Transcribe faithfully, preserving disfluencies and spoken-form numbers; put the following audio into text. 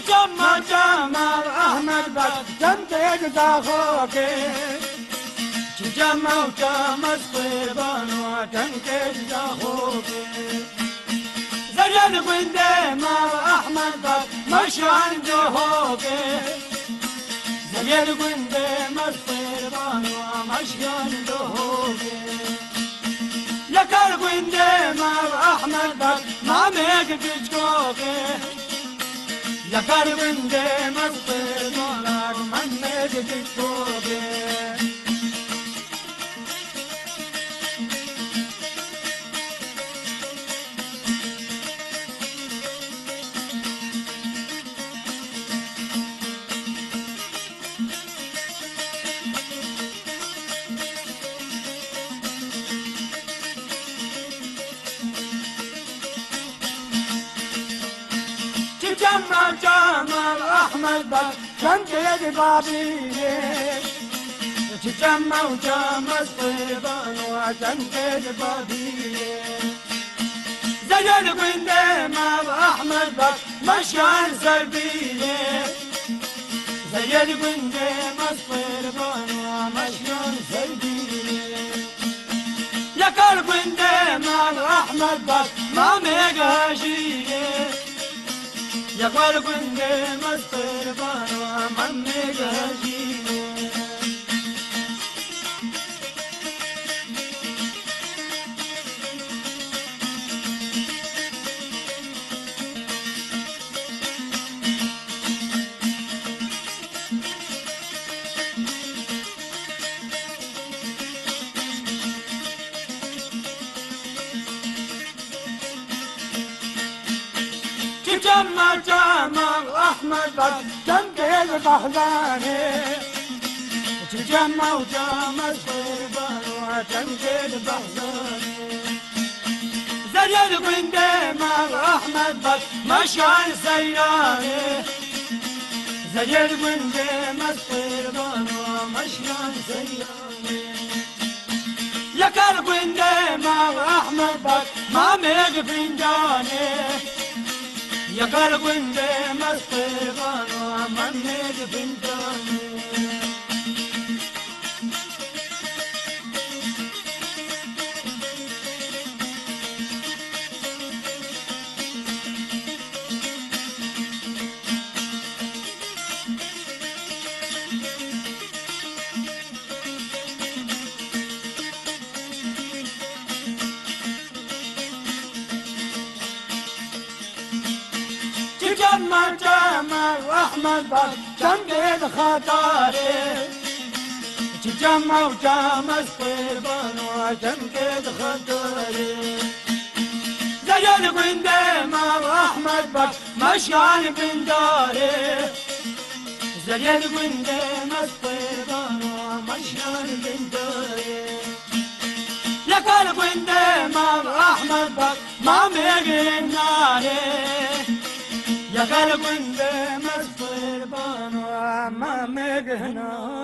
Çema çema Ahmed Beg, çemkê di daxokê. Çi çema û çema ez qurban û çemkê di daxokê. Zeriyê li gundê me Ahmed Beg, meşan di hokê. Zeriyê li gundê me qurban û meşan di hokê. Yekar gundê me Ahmed Beg, mamêk giçkokê. Yekar gundê me qurban û mamêk giçkokê. Çi çema çema Ahmed Beg, çemkê di babî ye. Çi çema û çema ez qurban û çemkê di babî ye. Zeriyê li gundê me Ahmed Beg, meşan ser bî ye. Zeriyê li gundê me qurban û meşan ser bî ye. Yekar gundê me Ahmed Beg, mamêk hejî ye. Yekar gundê me qurban û mamêk hejî ye. Çi çema çema Ahmed Beg, çemkê di Behzanê. Çi çema û çema ez qurban û çemkê di Behzanê. Zeriyê li gundê me Ahmed Beg, meşan seyranê. Zeriyê li gundê me qurban û meşan seyranê. Yekar gundê me Ahmed Beg, mamêk fincanê. Yekar gundê me qurban û mamêk fincanê. Çi çema çema Ahmed Beg, çemkê di xetarê. Çi çema û çema ez qurban û çemkê di xetarê. Zeriyê li gundê me Ahmed Beg, meşan bindarê. Zeriyê li gundê me qurban û meşan bindarê. Yekar gundê me Ahmed Beg, mamêk hinarê. Yekar gundê me qurban û mamêk hinarê.